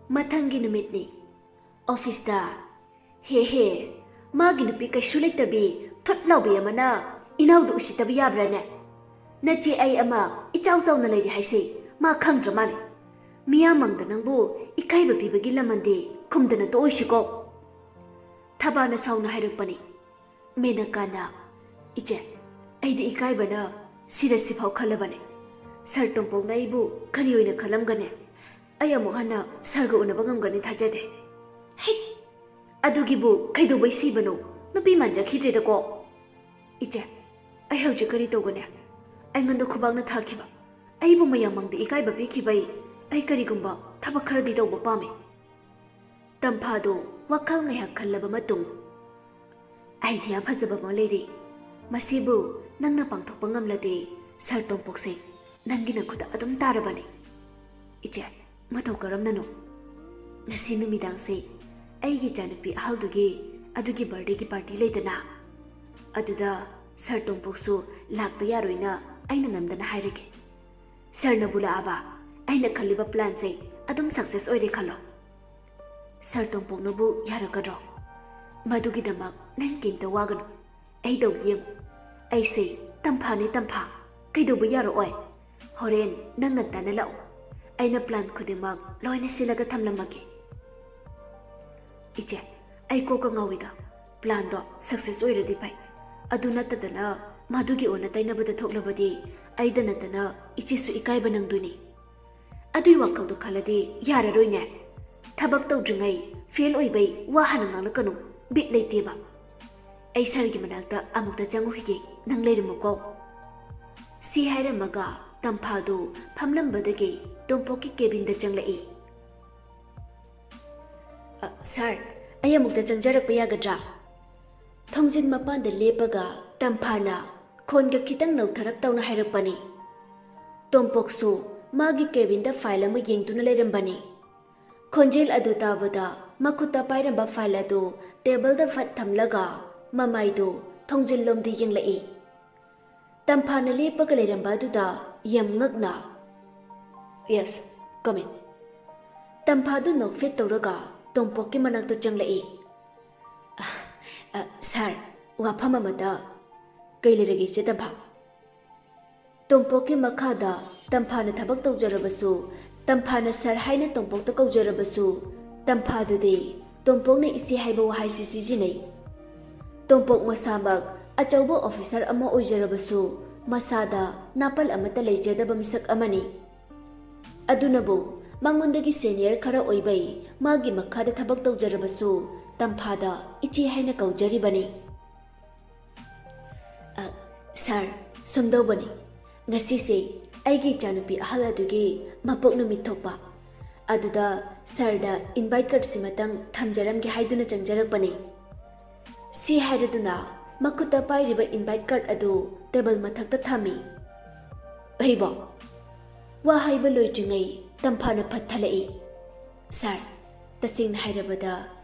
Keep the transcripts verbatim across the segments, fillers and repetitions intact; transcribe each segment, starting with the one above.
ꯃꯊꯪꯒꯤ ꯅꯨꯃꯤꯠꯅꯤ꯫ ꯑꯣꯐꯤꯁꯇ, "ꯍꯦ ꯍꯦ, ꯃꯥꯒꯤ ꯅꯨꯄꯤ ꯀꯩꯁꯨ ꯂꯩꯇꯕꯤ ꯊꯨꯠ ꯂꯥꯎꯕꯤ ꯑꯃꯅ ꯏꯅꯥꯎꯗꯨ ꯎꯁꯤꯠꯇꯕ ꯌꯥꯕ꯭ꯔꯥꯅꯦ? ꯅꯆꯦ ꯑꯩ ꯑꯃ ꯏꯆꯥꯎ ꯆꯥꯎꯅ ꯂꯩꯔꯤ ꯍꯥꯏꯁꯦ ꯃꯥ ꯈꯪꯗ꯭ꯔ ꯃꯥꯜꯂꯦ꯫ ꯃꯤꯌꯥꯝ ꯃꯥꯡꯗ ꯅꯪꯕꯨ ꯏꯀꯥꯏꯕ ꯄꯤꯕꯒꯤ ꯂꯃꯟꯗꯤ ꯈꯨꯝꯗꯅ ꯇꯣꯛꯑꯣꯏꯁꯤꯀꯣ?" ꯊꯕꯥꯅ ꯁꯥꯎꯅ ꯍꯥꯏꯔꯛꯄꯅꯤ꯫ ꯃꯦꯅꯀꯥꯅ, "ꯏꯆꯦ, ꯑꯩꯗꯤ ꯏꯀꯥꯏꯕꯅ ꯁꯤꯔ ꯁꯤꯐꯥꯎ ꯈꯜꯂꯕꯅꯦ꯫ ꯁꯥꯔ ꯇꯣꯝꯄꯣꯛꯅ ꯑꯩꯕꯨ ꯀꯔꯤ ꯑꯣꯏꯅ ꯈꯜꯂꯝꯒꯅꯤ? ꯑꯩ ꯑꯃꯨꯛ ꯍꯟꯅ ꯁꯥꯔꯒ ꯎꯅꯕ ꯉꯝꯒꯅꯤ ꯊꯥꯖꯗꯦ꯫" "ꯍꯩ! ꯑꯗꯨꯒꯤꯕꯨ ꯀꯩꯗꯧꯕꯩ ꯁꯤꯕꯅꯣ? ꯅꯨꯄꯤ ꯃꯥꯟꯖꯈꯤꯗ꯭ꯔꯦꯗꯀꯣ꯫" "ꯏꯆꯦ, ꯑꯩ ꯍꯧꯖꯤꯛ ꯀꯔꯤ ꯇꯧꯒꯅꯤ? ꯑꯩꯉꯣꯟꯗ ꯈꯨꯕꯥꯛꯅ ꯊꯥꯈꯤꯕ, ꯑꯩꯕꯨ ꯃꯌꯥꯝ ꯃꯥꯡꯗ ꯏꯀꯥꯏꯕ ꯄꯤꯈꯤꯕꯩ ꯑꯩ ꯀꯔꯤꯒꯨꯝꯕ ꯊꯕꯛ ꯈꯔꯗꯤ ꯇꯧꯕ ꯄꯥꯝꯃꯤ꯫" ꯇꯝꯐꯥꯗꯣ ꯋꯥꯈꯜ ꯉꯥꯏꯍꯥꯛ ꯈꯜꯂꯕ ꯃꯇꯨꯡ, "ꯑꯥꯏꯗꯤꯌꯥ ꯐꯖꯕ ꯑꯃ ꯂꯩꯔꯦ꯫ ꯃꯁꯤꯕꯨ ꯅꯪꯅ ꯄꯥꯡꯊꯣꯛꯄ ꯉꯝꯂꯗꯤ ꯁꯥꯔ ꯇꯣꯝꯄꯣꯛꯁꯦ ꯅꯪꯒꯤ ꯅꯈꯨꯠꯇ ꯑꯗꯨꯝ ꯇꯥꯔꯕꯅꯤ꯫" "ꯏꯆꯦ, ꯃꯇꯧ ꯀꯔꯝꯅꯅꯣ?" "ꯉꯁꯤ ꯅꯨꯃꯤꯗꯥꯡꯁꯦ ꯑꯩꯒꯤ ꯏꯆꯥꯅꯨꯄꯤ ꯑꯍꯜꯗꯨꯒꯤ, ꯑꯗꯨꯒꯤ ꯕꯥꯔꯗꯦꯒꯤ ꯄꯥꯔꯇꯤ ꯂꯩꯗꯅ, ꯑꯗꯨꯗ ꯁꯥꯔ ꯇꯣꯝꯄꯣꯛꯁꯨ ꯂꯥꯛꯇ ꯌꯥꯔꯣꯏꯅ ꯑꯩꯅ ꯅꯝꯗꯅ ꯍꯥꯏꯔꯒꯦ꯫ ꯁꯥꯔꯅꯕꯨ ꯂꯥꯛꯑꯕ, ꯑꯩꯅ ꯈꯜꯂꯤꯕ ꯄ꯭ꯂꯥꯟꯁꯦ ꯑꯗꯨꯝ ꯁꯛꯁꯦꯁ ꯑꯣꯏꯔꯦ ꯈꯜꯂꯣ꯫ ꯁꯥꯔ ꯇꯣꯝꯄꯣꯛꯅꯕꯨ ꯌꯥꯔꯛꯀꯗ꯭ꯔꯣ? ꯃꯗꯨꯒꯤꯗꯃꯛ ꯅꯪ ꯀꯩꯝꯇ ꯋꯥꯒꯅꯨ꯫ ꯑꯩ ꯇꯧꯒꯦ ꯌꯦꯡꯉꯨ꯫ ꯑꯩꯁꯦ ꯇꯝꯐꯥꯅꯤ ꯇꯝꯐꯥ꯫ ꯀꯩꯗꯧꯕ ꯌꯥꯔꯛꯑꯣꯏ? ꯍꯣꯔꯦꯟ ꯅꯪ ꯉꯟꯇꯥꯅ ꯂꯥꯛꯑꯣ꯫ ꯑꯩꯅ ꯄ꯭ꯂꯥꯟ ꯈꯨꯗꯤꯡꯃꯛ ꯂꯣꯏꯅ ꯁꯤꯜꯂꯒ ꯊꯝꯂꯝꯃꯒꯦ꯫" "ꯏꯆꯦ, ꯑꯩ ꯀꯣꯛꯀ ꯉꯥꯎꯏꯗ꯫ ꯄ꯭ꯂꯥꯟꯗꯣ ꯁꯛꯁꯦꯁ ꯑꯣꯏꯔꯗꯤ ꯐꯩ꯫ ꯑꯗꯨ ꯅꯠꯇꯗꯅ ꯃꯗꯨꯒꯤ ꯑꯣꯟꯅ ꯇꯩꯅꯕꯗ ꯊꯣꯛꯂꯕꯗꯤ ꯑꯩꯗ ꯅꯠꯇꯅ ꯏꯆꯦꯁꯨ ꯏꯀꯥꯏꯕ ꯅꯪꯗꯣꯏꯅꯤ꯫ ꯑꯗꯨꯏ ꯋꯥꯈꯜꯗꯣ ꯈꯜꯂꯗꯤ ꯌꯥꯔꯔꯣꯏꯅꯦ꯫ ꯊꯕꯛ ꯇꯧꯗ꯭ꯔꯤꯉꯩ ꯐꯦꯜ ꯑꯣꯏꯕꯩ ꯋꯥ ꯍꯥꯟꯅ ꯉꯥꯡꯂꯛꯀꯅꯨ꯫ ꯕꯤꯠ ꯂꯩꯇꯦꯕ꯫ ꯑꯩ ꯁꯥꯔꯒꯤ ꯃꯅꯥꯛꯇ ꯑꯃꯨꯛꯇ ꯆꯪꯉꯨꯈꯤꯒꯦ, ꯅꯪ ꯂꯩꯔꯝꯃꯨꯀꯣ꯫" ꯁꯤ ꯍꯥꯏꯔꯝꯃꯒ ꯇꯝꯐꯥꯗꯨ ꯐꯝꯂꯝꯕꯗꯒꯤ ꯇꯣꯝꯄꯣꯛꯀꯤ ꯀꯦꯕꯤꯟꯗ ꯆꯪꯂꯛꯏ꯫ "ꯑ, ꯁꯥꯔ, ꯑꯩ ꯑꯃꯨꯛꯇ ꯆꯪꯖꯔꯛꯄ ꯌꯥꯒꯗ꯭ꯔꯥ?" ꯊꯣꯡꯖꯤꯟ ꯃꯄꯥꯟꯗ ꯂꯦꯞꯄꯒ ꯇꯝꯐꯥꯅ ꯈꯣꯟꯒ ꯈꯤꯇꯪ ꯅꯧꯊꯔꯞ ꯇꯧꯅ ꯍꯥꯏꯔꯛꯄꯅꯤ꯫ ꯇꯣꯝꯄꯣꯛꯁꯨ ꯃꯥꯒꯤ ꯀꯦꯕꯤꯟꯗ ꯐꯥꯏꯜ ꯑꯃ ꯌꯦꯡꯗꯨꯅ ꯂꯩꯔꯝꯕꯅꯤ꯫ ꯈꯣꯟꯖꯦꯜ ꯑꯗꯨ ꯇꯥꯕꯗ ꯃꯈꯨꯠꯇ ꯄꯥꯏꯔꯝꯕ ꯐꯥꯏꯜ ꯑꯗꯨ ꯇꯦꯕꯜꯗ ꯐꯠ ꯊꯝꯂꯒ ꯃꯃꯥꯏꯗꯨ ꯊꯣꯡꯖꯤꯜꯂꯣꯝꯗ ꯌꯦꯡꯂꯛꯏ꯫ ꯇꯝꯐꯥꯅ ꯂꯦꯞꯄꯒ ꯂꯩꯔꯝꯕ ꯑꯗꯨꯗ ꯌꯥꯝ ꯉꯛꯅ, "Yes, come in." ꯇꯝꯐꯥꯗꯨ ꯅꯣꯛꯐꯦꯠ ꯇꯧꯔꯒ ꯇꯣꯝꯄꯣꯛꯀꯤ ꯃꯅꯥꯛꯇ ꯆꯪꯂꯛꯏ꯫ "ꯑ, ꯑ, ꯁꯥꯔ, ꯋꯥꯐꯝ ꯑꯃꯇ꯫" "ꯀꯩ ꯂꯩꯔꯒꯦ, ꯏꯆꯦ ꯇꯝꯐꯥ?" ꯇꯣꯝꯄꯣꯛꯀꯤ ꯃꯈꯥꯗ ꯇꯝꯐꯥꯅ ꯊꯕꯛ ꯇꯧꯖꯔꯕꯁꯨ, ꯇꯝꯐꯥꯅ ꯁꯥꯔ ꯍꯥꯏꯅ ꯇꯣꯝꯄꯣꯛꯇ ꯀꯧꯖꯔꯕꯁꯨ, ꯇꯝꯐꯥꯗꯨꯗꯤ ꯇꯣꯝꯄꯣꯛꯅ ꯏꯆꯦ ꯍꯥꯏꯕ ꯋꯥꯍꯩꯁꯤ ꯁꯤꯖꯤꯟꯅꯩ꯫ ꯇꯣꯝꯄꯣꯛ ꯃꯁꯥꯃꯛ ꯑꯆꯧꯕ ꯑꯣꯐꯤꯁꯥꯔ ꯑꯃ ꯑꯣꯏꯖꯔꯕꯁꯨ, ꯃꯁꯥꯗ ꯅꯥꯄꯜ ꯑꯃꯠꯇ ꯂꯩꯖꯗꯕ ꯃꯤꯁꯛ ꯑꯃꯅꯤ꯫ ꯑꯗꯨꯅꯕꯨ ꯃꯉꯣꯟꯗꯒꯤ ꯁꯦꯅꯤꯌꯔ ꯈꯔ ꯑꯣꯏꯕꯩ ꯃꯥꯒꯤ ꯃꯈꯥꯗ ꯊꯕꯛ ꯇꯧꯖꯔꯕꯁꯨ, ꯇꯝꯐꯥꯗ ꯏꯆꯦ ꯍꯥꯏꯅ ꯀꯧꯖꯔꯤꯕꯅꯤ꯫ "ꯑ, ꯁꯥꯔ, ꯁꯨꯝꯗꯧꯕꯅꯤ, ꯉꯁꯤꯁꯦ ꯑꯩꯒꯤ ꯏꯆꯥꯅꯨꯄꯤ ꯑꯍꯜ ꯑꯗꯨꯒꯤ ꯃꯄꯣꯛ ꯅꯨꯃꯤꯠ ꯊꯣꯛꯄ꯫ ꯑꯗꯨꯗ ꯁꯥꯔꯗ ꯏꯟꯚꯥꯏꯠ ꯀꯥꯔꯗꯁꯤꯃꯇꯪ ꯊꯝꯖꯔꯝꯒꯦ ꯍꯥꯏꯗꯨꯅ ꯆꯪꯖꯔꯛꯄꯅꯤ꯫" ꯁꯤ ꯍꯥꯏꯔꯗꯨꯅ ꯃꯈꯨꯠꯇ ꯄꯥꯏꯔꯤꯕ ꯏꯟꯚꯥꯏꯠ ꯀꯥꯔꯗ ꯑꯗꯨ ꯇꯦꯕꯜ ꯃꯊꯛꯇ ꯊꯝꯃꯤ꯫ "ꯑꯩꯕꯣ?" ꯋꯥ ꯍꯥꯏꯕ ꯂꯣꯏꯗ꯭ꯔꯤꯉꯩ ꯇꯝꯐꯥꯅ ꯐꯠ ꯊꯠꯂꯛꯏ꯫ "ꯁꯥꯔ, ꯇꯁꯦꯡꯅ ꯍꯥꯏꯔꯕꯗ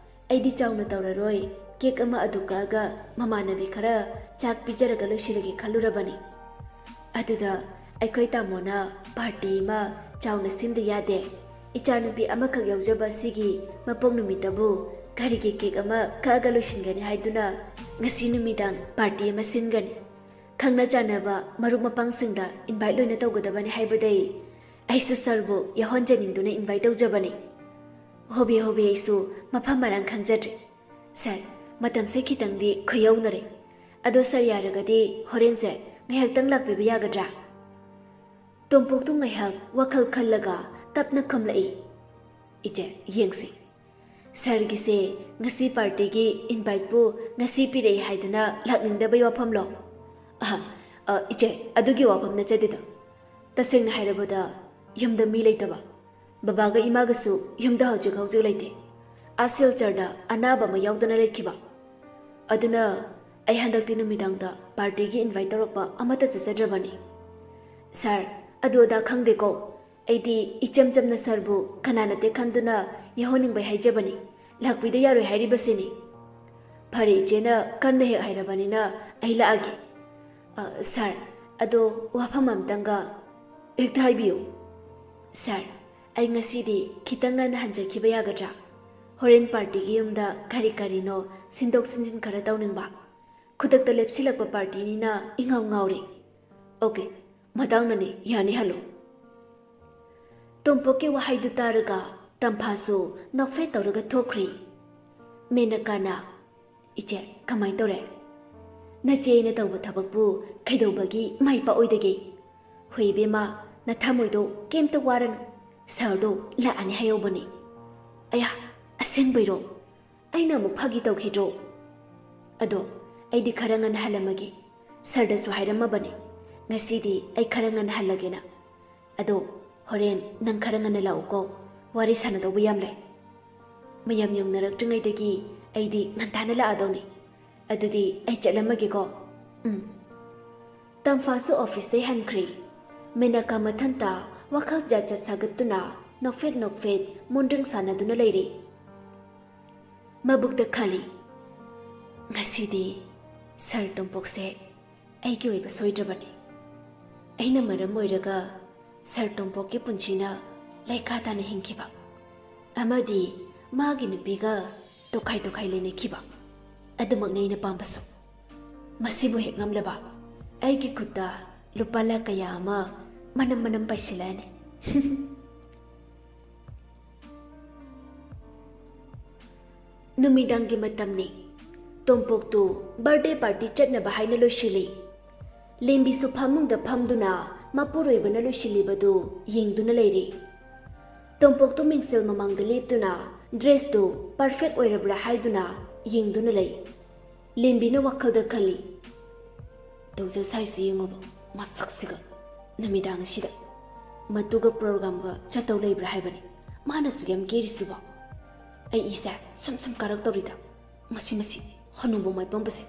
ꯑꯩꯗꯤ ꯆꯥꯎꯅ ꯇꯧꯔꯔꯣꯏ, ꯀꯦꯛ ꯑꯃ ꯑꯗꯨ ꯀꯛꯑꯒ ꯃꯃꯥꯟꯅꯕꯤ ꯈꯔ ꯆꯥꯛ ꯄꯤꯖꯔꯒ ꯂꯣꯏꯁꯤꯜꯂꯒꯦ ꯈꯜꯂꯨꯔꯕꯅꯤ꯫ ꯑꯗꯨꯗ ꯑꯩꯈꯣꯏ ꯇꯥꯃꯣꯅ ꯄꯥꯔꯇꯤ ꯑꯃ ꯆꯥꯎꯅ ꯁꯤꯟꯗ ꯌꯥꯗꯦ, ꯏꯆꯥꯅꯨꯄꯤ ꯑꯃꯈꯛ ꯌꯥꯎꯖꯕ ꯑꯁꯤꯒꯤ ꯃꯄꯣꯛ ꯅꯨꯃꯤꯠꯇꯕꯨ ꯀꯔꯤꯒꯤ ꯀꯦꯛ ꯑꯃ ꯀꯛꯑꯒ ꯂꯣꯏꯁꯤꯟꯒꯅꯤ ꯍꯥꯏꯗꯨꯅ ꯉꯁꯤ ꯅꯨꯃꯤꯗꯥꯡ ꯄꯥꯔꯇꯤ ꯑꯃ ꯁꯤꯟꯒꯅꯤ꯫ ꯈꯪꯅ ꯆꯥꯟꯅꯕ ꯃꯔꯨꯞ ꯃꯄꯥꯡꯁꯤꯡꯗ ꯏꯟꯚꯥꯏꯠ ꯂꯣꯏꯅ ꯇꯧꯒꯗꯕꯅꯤ ꯍꯥꯏꯕꯗꯩ ꯑꯩꯁꯨ ꯁꯥꯔꯕꯨ ꯌꯥꯎꯍꯟꯖꯅꯤꯡꯗꯨꯅ ꯏꯟꯚꯥꯏꯠ ꯇꯧꯖꯕꯅꯤ꯫ ꯍꯣꯕꯦ ꯍꯣꯕꯦ ꯑꯩꯁꯨ ꯃꯐꯝ ꯃꯔꯥꯡ ꯈꯪꯖꯗ꯭ꯔꯦ꯫ ꯁꯥꯔ, ꯃꯇꯝꯁꯦ ꯈꯤꯇꯪꯗꯤ ꯈꯨꯌꯧꯅꯔꯦ꯫ ꯑꯗꯣ ꯁꯥꯔ ꯌꯥꯔꯒꯗꯤ ꯍꯣꯔꯦꯟꯁꯦ ꯉꯥꯏꯍꯥꯛꯇꯪ ꯂꯥꯛꯄꯤꯕ ꯌꯥꯒꯗ꯭ꯔꯥ?" ꯇꯣꯝꯄꯣꯛꯇꯨ ꯉꯥꯏꯍꯥꯛ ꯋꯥꯈꯜ ꯈꯜꯂꯒ ꯇꯞꯅ ꯈꯨꯝꯂꯛꯏ꯫ "ꯏꯆꯦ, ꯌꯦꯡꯁꯤ꯫ ꯁꯥꯔꯒꯤꯁꯦ ꯉꯁꯤ ꯄꯥꯔꯇꯤꯒꯤ ꯏꯟꯚꯥꯏꯠꯄꯨ ꯉꯁꯤ ꯄꯤꯔꯛꯏ ꯍꯥꯏꯗꯅ ꯂꯥꯛꯅꯤꯡꯗꯕꯩ ꯋꯥꯐꯝꯂꯣ?" "ꯑꯍ, ꯑ, ꯏꯆꯦ, ꯑꯗꯨꯒꯤ ꯋꯥꯐꯝ ꯅꯠꯆꯗꯦꯗ꯫ ꯇꯁꯦꯡꯅ ꯍꯥꯏꯔꯕꯗ ꯌꯨꯝꯗ ꯃꯤ ꯂꯩꯇꯕ꯫ ꯕꯕꯥꯒ ꯏꯃꯥꯒꯁꯨ ꯌꯨꯝꯗ ꯍꯧꯖꯤꯛ ꯍꯧꯖꯤꯛ ꯂꯩꯇꯦ꯫ ꯑꯥ ꯁꯤꯜꯆꯔꯗ ꯑꯅꯥꯕ ꯑꯃ ꯌꯥꯎꯗꯅ ꯂꯩꯈꯤꯕ꯫ ꯑꯗꯨꯅ ꯑꯩ ꯍꯟꯗꯛꯇꯤ ꯅꯨꯃꯤꯗꯥꯡꯗ ꯄꯥꯔꯇꯤꯒꯤ ꯏꯟꯚꯥꯏꯠ ꯇꯧꯔꯛꯄ ꯑꯃꯠꯇ ꯆꯠꯆꯗ꯭ꯔꯕꯅꯤ꯫ ꯁꯥꯔ, ꯑꯗꯨ ꯑꯗꯥ ꯈꯪꯗꯦꯀꯣ꯫ ꯑꯩꯗꯤ ꯏꯆꯝ ꯆꯝꯅ ꯁꯥꯔꯕꯨ ꯀꯅꯥ ꯅꯠꯇꯦ ꯈꯟꯗꯨꯅ ꯌꯥꯎꯍꯟꯅꯤꯡꯕꯩ ꯍꯥꯏꯖꯕꯅꯤ꯫ ꯂꯥꯛꯄꯤꯗ ꯌꯥꯔꯣꯏ ꯍꯥꯏꯔꯤꯕꯁꯤꯅꯤ꯫" "ꯐꯔꯦ, ꯏꯆꯦꯅ ꯀꯟꯅ ꯍꯦꯛ ꯍꯥꯏꯔꯕꯅꯤꯅ ꯑꯩ ꯂꯥꯛꯑꯒꯦ꯫ ꯑ, ꯁꯥꯔ, ꯑꯗꯣ ꯋꯥꯐꯝ ꯑꯝꯇꯪꯒ꯫" "ꯍꯦꯛꯇ ꯍꯥꯏꯕꯤꯌꯨ꯫" "ꯁꯥꯔ, ꯑꯩ ꯉꯁꯤꯗꯤ ꯈꯤꯇꯪ ꯉꯟꯅ ꯍꯟꯖꯈꯤꯕ ꯌꯥꯒꯗ꯭ꯔꯥ? ꯍꯣꯔꯦꯟ ꯄꯥꯔꯇꯤꯒꯤ ꯌꯨꯝꯗ ꯀꯔꯤ ꯀꯔꯤꯅꯣ ꯁꯤꯟꯗꯣꯛ ꯁꯤꯟꯖꯤꯟ ꯈꯔ ꯇꯧꯅꯤꯡꯕ꯫ ꯈꯨꯗꯛꯇ ꯂꯦꯞꯁꯤꯜꯂꯛꯄ ꯄꯥꯔꯇꯤꯅꯤꯅ ꯏꯉꯥꯎ ꯉꯥꯎꯔꯦ꯫ "ꯑꯣꯀꯦ, ꯃꯇꯥꯡꯅꯅꯤ, ꯌꯥꯅꯤ, ꯍꯜꯂꯣ꯫" ꯇꯣꯝꯄꯣꯛꯀꯤ ꯋꯥꯍꯩꯗꯨ ꯇꯥꯔꯒ ꯇꯝꯐꯥꯁꯨ ꯅꯣꯛꯐꯦꯠ ꯇꯧꯔꯒ ꯊꯣꯛꯈ꯭ꯔꯦ꯫ ꯃꯦꯅꯀꯥꯅ, "ꯏꯆꯦ, ꯀꯃꯥꯏ ꯇꯧꯔꯦ? ꯅꯆꯦꯅ ꯇꯧꯕ ꯊꯕꯛꯄꯨ ꯀꯩꯗꯧꯕꯒꯤ ꯃꯥꯏ ꯄꯥꯛꯑꯣꯏꯗꯒꯦ? ꯍꯣꯏ ꯏꯕꯦꯝꯃ, ꯅꯊꯃꯣꯏꯗꯣ ꯀꯩꯝꯇ ꯋꯥꯔꯅꯨ꯫ ꯁꯥꯔꯗꯣ ꯂꯥꯛꯑꯅꯤ ꯍꯥꯏꯍꯧꯕꯅꯤ꯫" "ꯑꯌꯥ, ꯑꯁꯦꯡꯕꯩꯔꯣ? ꯑꯩꯅ ꯑꯃꯨꯛ ꯐꯥꯒꯤ ꯇꯧꯈꯤꯗ꯭ꯔꯣ? ꯑꯗꯣ ꯑꯩꯗꯤ ꯈꯔ ꯉꯟꯅ ꯍꯜꯂꯝꯃꯒꯦ꯫ ꯁꯥꯔꯗꯁꯨ ꯍꯥꯏꯔꯝꯃꯕꯅꯤ, ꯉꯁꯤꯗꯤ ꯑꯩ ꯈꯔ ꯉꯟꯅ ꯍꯜꯂꯒꯦꯅ꯫ ꯑꯗꯣ ꯍꯣꯔꯦꯟ ꯅꯪ ꯈꯔ ꯉꯟꯅ ꯂꯥꯛꯎꯀꯣ, ꯋꯥꯔꯤ ꯁꯥꯟꯅꯗꯧꯕ ꯌꯥꯝ ꯂꯩ꯫ ꯃꯌꯥꯝ ꯌꯧꯅꯔꯛꯇ꯭ꯔꯤꯉꯩꯗꯒꯤ ꯑꯩꯗꯤ ꯉꯟꯇꯥꯅ ꯂꯥꯛꯑꯗꯧꯅꯤ꯫ ꯑꯗꯨꯗꯤ ꯑꯩ ꯆꯠꯂꯝꯃꯒꯦꯀꯣ꯫ ꯎꯝ꯫" ꯇꯝꯐꯥꯁꯨ ꯑꯣꯐꯤꯁꯇꯩ ꯍꯟꯈ꯭ꯔꯦ꯫ ꯃꯦꯅꯀꯥ ꯃꯊꯟꯇ ꯋꯥꯈꯜ ꯖꯥꯠ ꯖꯥꯠ ꯁꯥꯒꯠꯇꯨꯅ ꯅꯣꯛꯐꯦꯠ ꯅꯣꯛꯐꯦꯠ ꯃꯣꯟꯗ꯭ꯔꯪ ꯁꯥꯟꯅꯗꯨꯅ ꯂꯩꯔꯤ꯫ ꯃꯕꯨꯛꯇ ꯈꯜꯂꯤ, "ꯉꯁꯤꯗꯤ ꯁꯥꯔ ꯇꯣꯝꯄꯣꯛꯁꯦ ꯑꯩꯒꯤ ꯑꯣꯏꯕ ꯁꯣꯏꯗ꯭ꯔꯕꯅꯤ꯫ ꯑꯩꯅ ꯃꯔꯝ ꯑꯣꯏꯔꯒ ꯁꯥꯔ ꯇꯣꯝꯄꯣꯛꯀꯤ ꯄꯨꯟꯁꯤꯅ ꯂꯩꯈꯥ ꯇꯥꯅ ꯍꯤꯡꯈꯤꯕ ꯑꯃꯗꯤ ꯃꯥꯒꯤ ꯅꯨꯄꯤꯒ ꯇꯣꯈꯥꯏ ꯇꯣꯈꯥꯏ ꯂꯩꯅꯈꯤꯕ ꯑꯗꯨꯃꯛꯅꯤ ꯑꯩꯅ ꯄꯥꯝꯕꯁꯨ꯫ ꯃꯁꯤꯕꯨ ꯍꯦꯛ ꯉꯝꯂꯕ ꯑꯩꯒꯤ ꯈꯨꯠꯇ ꯂꯨꯄꯥ ꯂꯥꯈ ꯀꯌꯥ ꯑꯃ ꯃꯅꯝ ꯃꯅꯝ ꯄꯥꯏꯁꯤꯜꯂꯛꯑꯅꯤ꯫" ꯅꯨꯃꯤꯗꯥꯡꯒꯤ ꯃꯇꯝꯅꯤ꯫ ꯇꯣꯝꯄꯣꯛꯇꯨ ꯕꯥꯔꯗꯦ ꯄꯥꯔꯇꯤ ꯆꯠꯅꯕ ꯍꯥꯏꯅ ꯂꯣꯏꯁꯤꯜꯂꯤ꯫ ꯂꯦꯝꯕꯤꯁꯨ ꯐꯃꯨꯡꯗ ꯐꯝꯗꯨꯅ ꯃꯄꯨꯔꯣꯏꯕꯅ ꯂꯣꯏꯁꯤꯜꯂꯤꯕꯗꯨ ꯌꯦꯡꯗꯨꯅ ꯂꯩꯔꯤ꯫ ꯇꯣꯝꯄꯣꯛꯇꯨ ꯃꯤꯡꯁꯦꯜ ꯃꯃꯥꯡꯗ ꯂꯦꯞꯇꯨꯅ ꯗ꯭ꯔꯦꯁꯇꯨ ꯄꯔꯐꯦꯛ ꯑꯣꯏꯔꯕ꯭ꯔꯥ ꯍꯥꯏꯗꯨꯅ ꯌꯦꯡꯗꯨꯅ ꯂꯩ꯫ ꯂꯦꯝꯕꯤꯅ ꯋꯥꯈꯜꯗ ꯈꯜꯂꯤ, "ꯇꯧꯖ ꯁꯥꯏꯁꯤ ꯌꯦꯡꯉꯨꯕ, ꯃꯁꯛꯁꯤꯒ꯫ ꯅꯨꯃꯤꯗꯥꯡ ꯑꯁꯤꯗ ꯃꯇꯨꯒ ꯄ꯭ꯔꯣꯒ꯭ꯔꯥꯝꯒ ꯆꯠꯇꯧ ꯂꯩꯕ꯭ꯔꯥ ꯍꯥꯏꯕꯅꯤ, ꯃꯥꯅꯁꯨ ꯌꯥꯝ ꯀꯦꯔꯤꯁꯤꯕꯣ꯫ ꯑꯩ ꯏꯁꯦ ꯁꯨꯝ ꯁꯨꯝ ꯀꯥꯔꯛꯇꯧꯔꯤꯗ꯫ ꯃꯁꯤ, ꯃꯁꯤ, ꯍꯅꯨꯕ ꯃꯥꯏꯄꯝꯕꯁꯦ꯫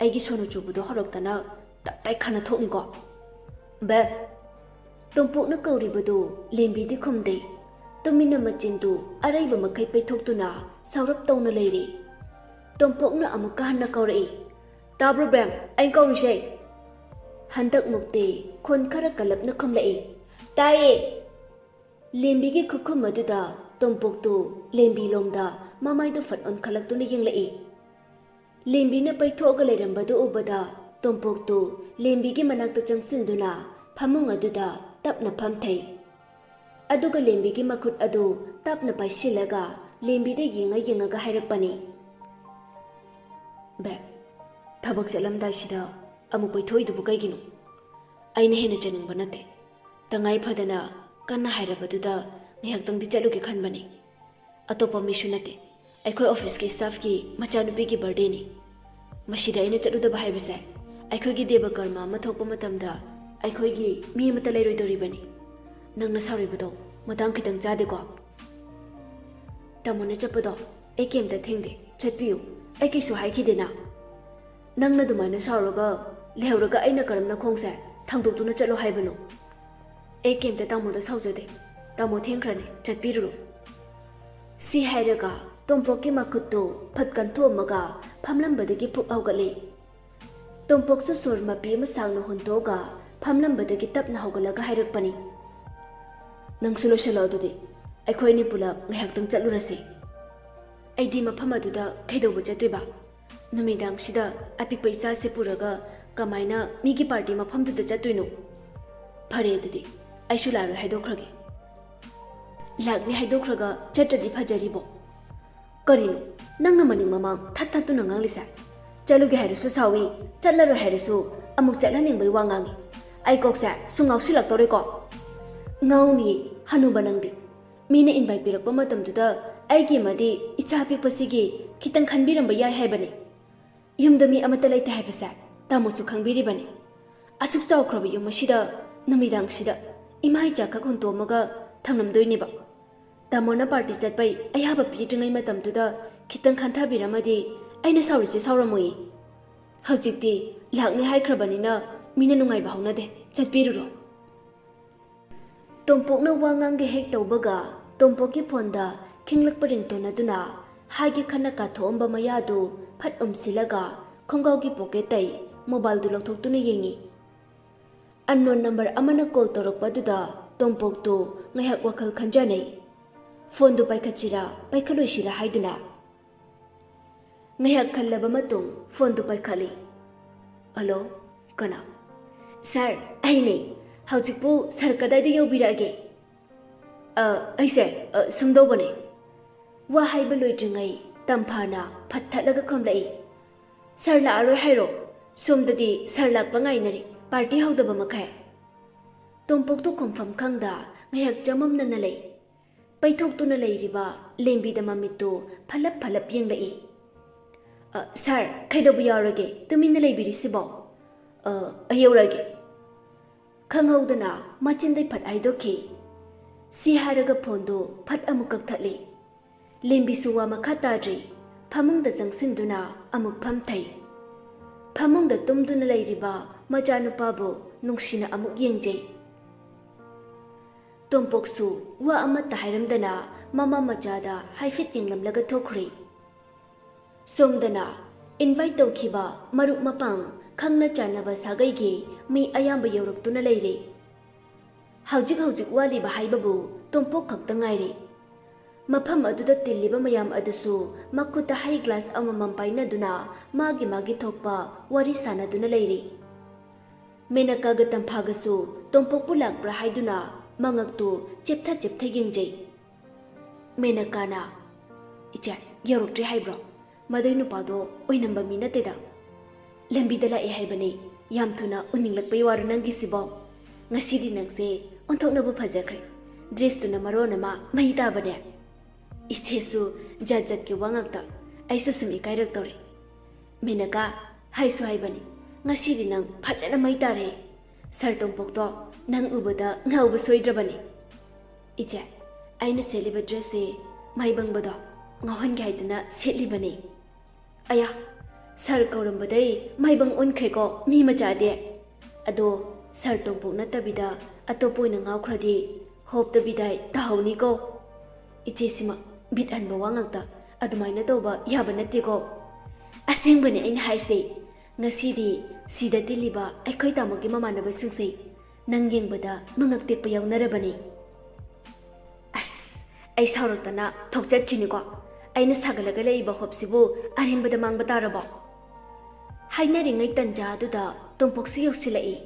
ꯑꯩꯒꯤ ꯁꯣꯅꯨ ꯆꯨꯕꯗꯣ ꯍꯧꯔꯛꯇꯅ ꯇꯞ ꯇꯥꯏ ꯈꯥꯅ ꯊꯣꯛꯅꯤꯀꯣ꯫" "ꯕꯦꯕ!" ꯇꯣꯝꯄꯣꯛꯅ ꯀꯧꯔꯤꯕꯗꯨ ꯂꯦꯝꯕꯤꯗꯤ ꯈꯨꯝꯗꯦ꯫ ꯇꯨꯃꯤꯟꯅ ꯃꯆꯤꯟꯗꯨ ꯑꯔꯩꯕ ꯃꯈꯩ ꯄꯩꯊꯣꯛꯇꯨꯅ ꯁꯥꯎꯔꯞ ꯇꯧꯅ ꯂꯩꯔꯤ꯫ ꯇꯣꯝꯄꯣꯛꯅ ꯑꯃꯨꯛꯀ ꯍꯟꯅ ꯀꯧꯔꯛꯏ, "ꯇꯥꯕ꯭ꯔꯣ ꯕꯦꯝ, ꯑꯩꯅ ꯀꯧꯔꯤꯁꯦ?" ꯍꯟꯗꯛꯃꯨꯛꯇꯤ ꯈꯣꯟ ꯈꯔ ꯀꯜꯂꯞꯅ ꯈꯨꯝꯂꯛꯏ, "ꯇꯥꯏꯌꯦ!" ꯂꯦꯝꯕꯤꯒꯤ ꯈꯨꯈꯨꯝ ꯑꯗꯨꯗ ꯇꯣꯝꯄꯣꯛꯇꯨ ꯂꯦꯝꯕꯤ ꯂꯣꯝꯗ ꯃꯃꯥꯏꯗꯨ ꯐꯠ ꯑꯣꯟꯈꯠꯂꯛꯇꯨꯅ ꯌꯦꯡꯂꯛꯏ꯫ ꯂꯦꯝꯕꯤꯅ ꯄꯩꯊꯣꯛꯑꯒ ꯂꯩꯔꯝꯕꯗꯨ ꯎꯕꯗ ꯇꯣꯝꯄꯣꯛꯇꯨ ꯂꯦꯝꯕꯤꯒꯤ ꯃꯅꯥꯛꯇ ꯆꯪꯁꯤꯟꯗꯨꯅ ꯐꯃꯨꯡ ꯑꯗꯨꯗ ꯇꯞꯅ ꯐꯝꯊꯩ꯫ ꯑꯗꯨꯒ ꯂꯦꯝꯕꯤꯒꯤ ꯃꯈꯨꯠ ꯑꯗꯨ ꯇꯞꯅ ꯄꯥꯏꯁꯤꯜꯂꯒ ꯂꯦꯝꯕꯤꯗ ꯌꯦꯡꯉ ꯌꯦꯡꯉꯒ ꯍꯥꯏꯔꯛꯄꯅꯤ, "ꯕꯦ, ꯊꯕꯛ ꯆꯠꯂꯝꯗꯥꯏꯁꯤꯗ ꯑꯃꯨꯛ ꯀꯣꯏꯊꯣꯛꯏꯗꯨꯕꯨ ꯀꯩꯒꯤꯅꯣ? ꯑꯩꯅ ꯍꯦꯟꯅ ꯆꯠꯅꯤꯡꯕ ꯅꯠꯇꯦ꯫ ꯇꯉꯥꯏ ꯐꯗꯅ ꯀꯟꯅ ꯍꯥꯏꯔꯕꯗꯨꯗ ꯉꯥꯏꯍꯥꯛꯇꯪꯗꯤ ꯆꯠꯂꯨꯒꯦ ꯈꯟꯕꯅꯤ꯫ ꯑꯇꯣꯞꯄ ꯃꯤꯁꯨ ꯅꯠꯇꯦ, ꯑꯩꯈꯣꯏ ꯑꯣꯐꯤꯁꯀꯤ ꯁ꯭ꯇꯥꯐꯀꯤ ꯃꯆꯥꯅꯨꯄꯤꯒꯤ ꯕꯥꯔꯗꯦꯅꯤ꯫ ꯃꯁꯤꯗ ꯑꯩꯅ ꯆꯠꯂꯨꯗꯕ ꯍꯥꯏꯕꯁꯦ ꯑꯩꯈꯣꯏꯒꯤ ꯗꯦꯕ ꯀꯔꯃ ꯑꯃ ꯊꯣꯛꯄ ꯃꯇꯝꯗ ꯑꯩꯈꯣꯏꯒꯤ ꯃꯤ ꯑꯃꯠꯇ ꯂꯩꯔꯣꯏꯗꯧꯔꯤꯕꯅꯤ꯫ ꯅꯪꯅ ꯁꯥꯎꯔꯤꯕꯗꯣ ꯃꯇꯥꯡ ꯈꯤꯇꯪ ꯆꯥꯗꯦꯀꯣ?" "ꯇꯥꯃꯣꯅ ꯆꯠꯄꯗꯣ ꯑꯩ ꯀꯩꯝꯇ ꯊꯤꯡꯗꯦ, ꯆꯠꯄꯤꯌꯨ꯫ ꯑꯩ ꯀꯩꯁꯨ ꯍꯥꯏꯈꯤꯗꯦꯅ꯫ ꯅꯪꯅ ꯑꯗꯨꯃꯥꯏꯅ ꯁꯥꯎꯔꯒ ꯂꯩꯍꯧꯔꯒ ꯑꯩꯅ ꯀꯔꯝꯅ ꯈꯣꯡꯁꯦ ꯊꯥꯡꯗꯣꯛꯇꯨꯅ ꯆꯠꯂꯣ ꯍꯥꯏꯕꯅꯣ? ꯑꯩ ꯀꯩꯝꯇ ꯇꯥꯃꯣꯗ ꯁꯥꯎꯖꯗꯦ, ꯇꯥꯃꯣ ꯊꯦꯡꯈ꯭ꯔꯅꯤ, ꯆꯠꯄꯤꯔꯨꯔꯣ꯫" ꯁꯤ ꯍꯥꯏꯔꯒ ꯇꯣꯝꯄꯣꯛꯀꯤ ꯃꯈꯨꯠꯇꯨ ꯐꯠ ꯀꯟꯊꯣꯛꯑꯝꯃꯒ ꯐꯝꯂꯝꯕꯗꯒꯤ ꯐꯨꯛ ꯍꯧꯒꯠꯂꯤ꯫ ꯇꯣꯝꯄꯣꯛꯁꯨ ꯁꯣꯔ ꯃꯄꯤ ꯑꯃ ꯁꯥꯡꯅ ꯍꯣꯟꯗꯣꯛꯑꯒ ꯐꯝꯂꯝꯕꯗꯒꯤ ꯇꯞꯅ ꯍꯧꯒꯠꯂꯒ ꯍꯥꯏꯔꯛꯄꯅꯤ, "ꯅꯪꯁꯨ ꯂꯣꯏꯁꯤꯜꯂꯣ ꯑꯗꯨꯗꯤ, ꯑꯩꯈꯣꯏ ꯑꯅꯤ ꯄꯨꯂꯞ ꯉꯥꯏꯍꯥꯛꯇꯪ ꯆꯠꯂꯨꯔꯁꯤ꯫" "ꯑꯩꯗꯤ ꯃꯐꯝ ꯑꯗꯨꯗ ꯀꯩꯗꯧꯕ ꯆꯠꯇꯣꯏꯕ? ꯅꯨꯃꯤꯗꯥꯡꯁꯤꯗ ꯑꯄꯤꯛꯄ ꯏꯆꯥꯁꯦ ꯄꯨꯔꯒ ꯀꯃꯥꯏꯅ ꯃꯤꯒꯤ ꯄꯥꯔꯇꯤ ꯃꯐꯝꯗꯨꯗ ꯆꯠꯇꯣꯏꯅꯣ? ꯐꯔꯦ ꯑꯗꯨꯗꯤ, ꯑꯩꯁꯨ ꯂꯥꯛꯑꯔꯣꯏ ꯍꯥꯏꯗꯣꯛꯈ꯭ꯔꯒꯦ꯫" "ꯂꯥꯛꯅꯤ ꯍꯥꯏꯗꯣꯛꯈ꯭ꯔꯒ ꯆꯠꯇ꯭ꯔꯗꯤ ꯐꯖꯔꯤꯕꯣ?" "ꯀꯔꯤꯅꯣ ꯅꯪꯅ ꯃꯅꯤꯡ ꯃꯃꯥꯡ ꯊꯠ ꯊꯠꯇꯨꯅ ꯉꯥꯡꯂꯤꯁꯦ? ꯆꯠꯂꯨꯒꯦ ꯍꯥꯏꯔꯁꯨ ꯁꯥꯎꯏ, ꯆꯠꯂꯔꯣꯏ ꯍꯥꯏꯔꯁꯨ ꯑꯃꯨꯛ ꯆꯠꯍꯟꯅꯤꯡꯕꯩ ꯋꯥ ꯉꯥꯡꯉꯤ꯫ ꯑꯩ ꯀꯣꯛꯁꯦ ꯁꯨꯝ ꯉꯥꯎꯁꯤꯜꯂꯛꯇꯧꯔꯦꯀꯣ꯫" "ꯉꯥꯎꯅꯤꯌꯦ ꯍꯅꯨꯕ ꯅꯪꯗꯤ꯫ ꯃꯤꯅ ꯏꯟꯚꯥꯏꯠ ꯄꯤꯔꯛꯄ ꯃꯇꯝꯗꯨꯗ ꯑꯩꯒꯤ ꯑꯃꯗꯤ ꯏꯆꯥ ꯑꯄꯤꯛꯄꯁꯤꯒꯤ ꯈꯤꯇꯪ ꯈꯟꯕꯤꯔꯝꯕ ꯌꯥꯏ ꯍꯥꯏꯕꯅꯤ꯫ ꯌꯨꯝꯗ ꯃꯤ ꯑꯃꯠꯇ ꯂꯩꯇꯦ ꯍꯥꯏꯕꯁꯦ ꯇꯥꯃꯣꯁꯨ ꯈꯪꯕꯤꯔꯤꯕꯅꯤ꯫ ꯑꯁꯨꯛ ꯆꯥꯎꯈ꯭ꯔꯕ ꯌꯨꯝ ꯑꯁꯤꯗ ꯅꯨꯃꯤꯗꯥꯡꯁꯤꯗ ꯏꯃꯥ ꯏꯆꯥꯈꯛ ꯍꯨꯟꯇꯣꯛꯑꯝꯃꯒ ꯊꯝꯂꯝꯗꯣꯏꯅꯦꯕ꯫ ꯇꯥꯃꯣꯅ ꯄꯥꯔꯇꯤ ꯆꯠꯄꯩ ꯑꯌꯥꯕ ꯄꯤꯗ꯭ꯔꯤꯉꯩ ꯃꯇꯝꯗꯨꯗ ꯈꯤꯇꯪ ꯈꯟꯊꯕꯤꯔꯝꯃꯗꯤ ꯑꯩꯅ ꯁꯥꯎꯔꯤꯁꯦ ꯁꯥꯎꯔꯝꯃꯣꯏꯌꯦ꯫ ꯍꯧꯖꯤꯛꯇꯤ ꯂꯥꯛꯅꯤ ꯍꯥꯏꯈ꯭ꯔꯕꯅꯤꯅ ꯃꯤꯅ ꯅꯨꯡꯉꯥꯏꯕ ꯍꯧꯅꯗꯦ, ꯆꯠꯄꯤꯔꯨꯔꯣ꯫" ꯇꯣꯝꯄꯣꯛꯅ ꯋꯥ ꯉꯥꯡꯒꯦ ꯍꯦꯛ ꯇꯧꯕꯒ ꯇꯣꯝꯄꯣꯛꯀꯤ ꯐꯣꯟꯗ ꯈꯤꯡꯂꯛꯄ ꯔꯤꯡꯇꯣꯟ ꯑꯗꯨꯅ ꯍꯥꯏꯒꯦ ꯈꯟꯅ ꯀꯥꯊꯣꯛꯑꯝꯕ ꯃꯌꯥꯗꯨ ꯐꯠ ꯎꯝꯁꯤꯜꯂꯒ ꯈꯣꯡꯒ꯭ꯔꯥꯎꯒꯤ ꯄꯣꯀꯦꯠꯇꯩ ꯃꯣꯕꯥꯏꯜꯗꯨ ꯂꯧꯊꯣꯛꯇꯨꯅ ꯌꯦꯡꯉꯤ꯫ ꯑꯟꯅꯣꯟ ꯅꯝꯕꯔ ꯑꯃꯅ ꯀꯣꯜ ꯇꯧꯔꯛꯄꯗꯨꯗ ꯇꯣꯝꯄꯣꯛꯇꯨ ꯉꯥꯏꯍꯥꯛ ꯋꯥꯈꯜ ꯈꯟꯖꯅꯩ꯫ ꯐꯣꯟꯗꯨ ꯄꯥꯏꯈꯠꯁꯤꯔꯥ ꯄꯥꯏꯈꯠꯂꯣꯏꯁꯤꯔꯥ ꯍꯥꯏꯗꯨꯅ꯫ ꯉꯥꯏꯍꯥꯛ ꯈꯜꯂꯕ ꯃꯇꯨꯡ ꯐꯣꯟꯗꯨ ꯄꯥꯏꯈꯠꯂꯤ꯫ "ꯍꯜꯂꯣ, ꯀꯅꯥ?" "ꯁꯥꯔ, ꯑꯩꯅꯦ꯫ ꯍꯧꯖꯤꯛꯄꯨ ꯁꯥꯔ ꯀꯗꯥꯏꯗ ꯌꯧꯕꯤꯔꯛꯑꯒꯦ?" "ꯑ, ꯑꯩꯁꯦ, ꯑ, ꯁꯨꯝ ꯇꯧꯕꯅꯦ꯫" ꯋꯥ ꯍꯥꯏꯕ ꯂꯣꯏꯗ꯭ꯔꯤꯉꯩ ꯇꯝꯐꯥꯅ ꯐꯠ ꯊꯠꯂꯒ ꯈꯨꯝꯂꯛꯏ꯫ "ꯁꯥꯔ ꯂꯥꯛꯑꯔꯣꯏ ꯍꯥꯏꯔꯣ? ꯁꯣꯝꯗꯗꯤ ꯁꯥꯔ ꯂꯥꯛꯄ ꯉꯥꯏꯅꯔꯤ, ꯄꯥꯔꯇꯤ ꯍꯧꯗꯕ ꯃꯈꯩ꯫" ꯇꯣꯝꯄꯣꯛꯇꯨ ꯈꯨꯝꯐꯝ ꯈꯪꯗ ꯉꯥꯏꯍꯥꯛ ꯆꯃꯝꯅꯅ ꯂꯩ꯫ ꯄꯩꯊꯣꯛꯇꯨꯅ ꯂꯩꯔꯤꯕ ꯂꯦꯝꯕꯤꯗ ꯃꯃꯤꯠꯇꯨ ꯐꯠꯂꯞ ꯐꯠꯂꯞ ꯌꯦꯡꯂꯛꯏ꯫ "ꯑ, ꯁꯥꯔ, ꯀꯩꯗꯧꯕ ꯌꯥꯎꯔꯒꯦ? ꯇꯨꯃꯤꯟꯅ ꯂꯩꯕꯤꯔꯤꯁꯤꯕꯣ?" "ꯑ, ꯑꯩ ꯌꯧꯔꯛꯑꯒꯦ꯫" ꯈꯪꯍꯧꯗꯅ ꯃꯆꯤꯟꯗꯩ ꯐꯠ ꯍꯥꯏꯗꯣꯛꯈꯤ꯫ ꯁꯤ ꯍꯥꯏꯔꯒ ꯐꯣꯟꯗꯨ ꯐꯠ ꯑꯃꯨꯛ ꯀꯛꯊꯠꯂꯤ꯫ ꯂꯦꯝꯕꯤꯁꯨ ꯋꯥ ꯃꯈꯥ ꯇꯥꯗ꯭ꯔꯤ꯫ ꯐꯃꯨꯡꯗ ꯆꯪꯁꯤꯟꯗꯨꯅ ꯑꯃꯨꯛ ꯐꯝꯊꯩ꯫ ꯐꯃꯨꯡꯗ ꯇꯨꯝꯗꯨꯅ ꯂꯩꯔꯤꯕ ꯃꯆꯥꯅꯨꯄꯥꯕꯨ ꯅꯨꯡꯁꯤꯅ ꯑꯃꯨꯛ ꯌꯦꯡꯖꯩ꯫ ꯇꯣꯝꯄꯣꯛꯁꯨ ꯋꯥ ꯑꯃꯠꯇ ꯍꯥꯏꯔꯝꯗꯅ ꯃꯃꯥ ꯃꯆꯥꯗ ꯍꯥꯏꯐꯦꯠ ꯌꯦꯡꯂꯝꯂꯒ ꯊꯣꯛꯈ꯭ꯔꯦ꯫ ꯁꯣꯝꯗꯅ ꯏꯟꯚꯥꯏꯠ ꯇꯧꯈꯤꯕ ꯃꯔꯨꯞ ꯃꯄꯥꯡ, ꯈꯪꯅ ꯆꯥꯟꯅꯕ ꯁꯥꯒꯩꯒꯤ ꯃꯤ ꯑꯌꯥꯝꯕ ꯌꯧꯔꯛꯇꯨꯅ ꯂꯩꯔꯦ꯫ ꯍꯧꯖꯤꯛ ꯍꯧꯖꯤꯛ ꯋꯥꯠꯂꯤꯕ ꯍꯥꯏꯕꯕꯨ ꯇꯣꯝꯄꯣꯛ ꯈꯛꯇ ꯉꯥꯏꯔꯦ꯫ ꯃꯐꯝ ꯑꯗꯨꯗ ꯇꯤꯜꯂꯤꯕ ꯃꯌꯥꯝ ꯑꯗꯨꯁꯨ ꯃꯈꯨꯠꯇ ꯍꯩ ꯒ꯭ꯂꯥꯁ ꯑꯃꯃꯝ ꯄꯥꯏꯅꯗꯨꯅ ꯃꯥꯒꯤ ꯃꯥꯒꯤ ꯊꯣꯛꯄ ꯋꯥꯔꯤ ꯁꯥꯟꯅꯗꯨꯅ ꯂꯩꯔꯤ꯫ ꯃꯦꯅꯀꯥꯒ ꯇꯝꯐꯥꯒꯁꯨ ꯇꯣꯝꯄꯣꯛꯄꯨ ꯂꯥꯛꯄ꯭ꯔꯥ ꯍꯥꯏꯗꯨꯅ ꯃꯉꯛꯇꯨ ꯆꯦꯞꯊ ꯆꯦꯞꯊ ꯌꯦꯡꯖꯩ꯫ ꯃꯦꯅꯀꯥꯅ, "ꯏꯆꯦ, ꯌꯧꯔꯛꯇ꯭ꯔꯤ ꯍꯥꯏꯕ꯭ꯔꯣ? ꯃꯗꯨꯏ ꯅꯨꯄꯥꯗꯣ ꯑꯣꯏꯅꯝꯕ ꯃꯤ ꯅꯠꯇꯦꯗ꯫ ꯂꯝꯕꯤꯗ ꯂꯥꯛꯑꯦ ꯍꯥꯏꯕꯅꯦ꯫ ꯌꯥꯝ ꯊꯨꯅ ꯎꯅꯤꯡꯂꯛꯄꯩ ꯋꯥꯔꯣ ꯅꯪꯒꯤꯁꯤꯕꯣ? ꯉꯁꯤꯗꯤ ꯅꯪꯁꯦ ꯑꯣꯟꯊꯣꯛꯅꯕꯨ ꯐꯖꯈ꯭ꯔꯦ꯫ ꯗ꯭ꯔꯦꯁꯇꯨꯅ ꯃꯔꯣꯟ ꯑꯃ ꯃꯩ ꯇꯥꯕꯅꯦ꯫" ꯏꯆꯦꯁꯨ ꯖꯥꯠ ꯖꯥꯠꯀꯤ ꯋꯥ ꯉꯥꯛꯇ꯫ ꯑꯩꯁꯨ ꯁꯨꯝ ꯏꯀꯥꯏꯔꯛꯇꯧꯔꯦ꯫ "ꯃꯦꯅꯀꯥ, ꯍꯥꯏꯁꯨ ꯍꯥꯏꯕꯅꯤ, ꯉꯁꯤꯗꯤ ꯅꯪ ꯐꯖꯅ ꯃꯩ ꯇꯥꯔꯦ꯫ ꯁꯥꯔ ꯇꯣꯝꯄꯣꯛꯇꯣ ꯅꯪ ꯎꯕꯗ ꯉꯥꯎꯕ ꯁꯣꯏꯗ꯭ꯔꯕꯅꯤ꯫" "ꯏꯆꯦ, ꯑꯩꯅ ꯁꯦꯠꯂꯤꯕ ꯗ꯭ꯔꯦꯁꯁꯦ ꯃꯥꯏꯕꯪꯕꯗꯣ ꯉꯥꯎꯍꯟꯒꯦ ꯍꯥꯏꯗꯨꯅ ꯁꯦꯠꯂꯤꯕꯅꯤ꯫" "ꯑꯌꯥ, ꯁꯥꯔ ꯀꯧꯔꯝꯕꯗꯩ ꯃꯥꯏꯕꯪ ꯑꯣꯟꯈ꯭ꯔꯦꯀꯣ ꯃꯤ ꯃꯆꯥꯗꯤ꯫ ꯑꯗꯣ ꯁꯥꯔ ꯇꯣꯝꯄꯣꯛ ꯅꯠꯇꯕꯤꯗ ꯑꯇꯣꯞꯄ ꯑꯣꯏꯅ ꯉꯥꯎꯈ꯭ꯔꯗꯤ ꯍꯣꯞꯇꯕꯤꯗꯥꯏ ꯇꯥꯍꯧꯅꯤꯀꯣ꯫" ꯏꯆꯦꯁꯤꯃ ꯕꯤꯠ ꯍꯟꯕ ꯋꯥ ꯉꯥꯛꯇ꯫ "ꯑꯗꯨꯃꯥꯏꯅ ꯇꯧꯕ ꯌꯥꯕ ꯅꯠꯇꯦꯀꯣ꯫ ꯑꯁꯦꯡꯕꯅꯦ ꯑꯩꯅ ꯍꯥꯏꯁꯦ꯫ ꯉꯁꯤꯗꯤ ꯁꯤꯗ ꯇꯤꯜꯂꯤꯕ ꯑꯩꯈꯣꯏ ꯇꯥꯃꯣꯒꯤ ꯃꯃꯥꯟꯅꯕꯁꯤꯡꯁꯦ ꯅꯪ ꯌꯦꯡꯕꯗ ꯃꯉꯛ ꯇꯦꯛꯄ ꯌꯥꯎꯅꯔꯕꯅꯤ꯫ ꯑꯁ, ꯑꯩ ꯁꯥꯎꯔꯛꯇꯅ ꯊꯣꯛꯆꯠꯈꯤꯅꯤꯀꯣ꯫ ꯑꯩꯅ ꯁꯥꯒꯠꯂꯒ ꯂꯩꯔꯤꯕ ꯍꯣꯞꯁꯤꯕꯨ ꯑꯔꯦꯝꯕꯗ ꯃꯥꯡꯕ ꯇꯥꯔꯕꯣ? ꯍꯥꯏꯅꯔꯤꯉꯩ ꯇꯟꯖꯥ ꯑꯗꯨꯗ ꯇꯣꯝꯄꯣꯛꯁꯨ ꯌꯧꯁꯤꯜꯂꯛꯏ꯫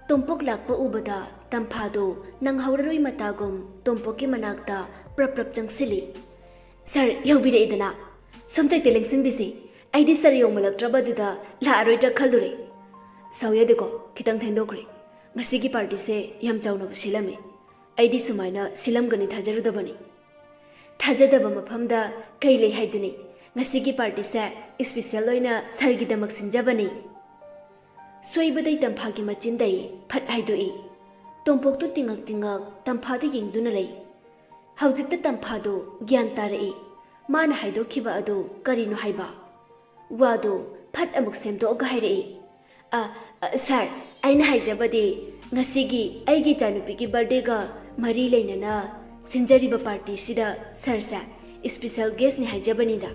ꯇꯣꯝꯄꯣꯛ ꯂꯥꯛꯄ ꯎꯕꯗ ꯇꯝꯐꯥꯗꯨ ꯅꯪꯍꯧꯔꯔꯣꯏ ꯃꯇꯥꯒꯨꯝ ꯇꯣꯝꯄꯣꯛꯀꯤ ꯃꯅꯥꯛꯇ ꯄ꯭ꯔꯞ ꯄ꯭ꯔꯞ ꯆꯪꯁꯤꯜꯂꯤ꯫ "ꯁꯥꯔ, ꯌꯧꯕꯤꯔꯛꯏꯗꯅ? ꯁꯣꯝꯇ ꯍꯦꯛꯇ ꯂꯦꯡꯁꯤꯟꯕꯤꯁꯤ꯫ ꯑꯩꯗꯤ ꯁꯥꯔ ꯌꯧꯃꯜꯂꯛꯇ꯭ꯔꯕꯗꯨꯗ ꯂꯥꯛꯑꯔꯣꯏꯗ꯭ꯔꯥ ꯈꯜꯂꯨꯔꯦ꯫ ꯁꯥꯎ ꯌꯥꯗꯦꯀꯣ, ꯈꯤꯇꯪ ꯊꯦꯡꯗꯣꯛꯈ꯭ꯔꯦ꯫ ꯉꯁꯤꯒꯤ ꯄꯥꯔꯇꯤꯁꯦ ꯌꯥꯝ ꯆꯥꯎꯅꯕꯨ ꯁꯤꯜꯂꯝꯃꯤ꯫ ꯑꯩꯗꯤ ꯁꯨꯃꯥꯏꯅ ꯁꯤꯜꯂꯝꯒꯅꯤ ꯊꯥꯖꯔꯨꯗꯕꯅꯤ꯫" ꯊꯥꯖꯗꯕ ꯃꯐꯝꯗ ꯀꯩ ꯂꯩ ꯍꯥꯏꯗꯨꯅꯤ? ꯉꯁꯤꯒꯤ ꯄꯥꯔꯇꯤꯁꯦ ꯏꯁꯄꯤꯁꯦꯜ ꯑꯣꯏꯅ ꯁꯥꯔꯒꯤꯗꯃꯛ ꯁꯤꯟꯖꯕꯅꯤ꯫ ꯁꯣꯏꯕꯗꯩ ꯇꯝꯐꯥꯒꯤ ꯃꯆꯤꯟꯗꯩ ꯐꯠ ꯍꯥꯏꯗꯣꯛꯏ꯫ ꯇꯣꯝꯄꯣꯛꯇꯨ ꯇꯤꯉꯛ ꯇꯤꯉꯛ ꯇꯝꯐꯥꯗ ꯌꯦꯡꯗꯨꯅ ꯂꯩ꯫ ꯍꯧꯖꯤꯛꯇ ꯇꯝꯐꯥꯗꯨ ꯒ꯭ꯌꯥꯟ ꯇꯥꯔꯛꯏ꯫ ꯃꯥꯅ ꯍꯥꯏꯗꯣꯛꯈꯤꯕ ꯑꯗꯨ ꯀꯔꯤꯅꯣ ꯍꯥꯏꯕ? ꯋꯥꯗꯨ ꯐꯠ ꯑꯃꯨꯛ ꯁꯦꯝꯗꯣꯛꯑꯒ ꯍꯥꯏꯔꯛꯏ꯫ "ꯑ, ꯑ, ꯁꯥꯔ, ꯑꯩꯅ ꯍꯥꯏꯖꯕꯗꯤ, ꯉꯁꯤꯒꯤ ꯑꯩꯒꯤ ꯏꯆꯥꯅꯨꯄꯤꯒꯤ ꯕꯥꯔꯗꯦꯒ ꯃꯔꯤ ꯂꯩꯅꯅ ꯁꯤꯟꯖꯔꯤꯕ ꯄꯥꯔꯇꯤꯁꯤꯗ ꯁꯥꯔꯁꯦ ꯏꯁꯄꯤꯁꯦꯜ ꯒꯦꯁꯅꯤ ꯍꯥꯏꯖꯕꯅꯤꯗ꯫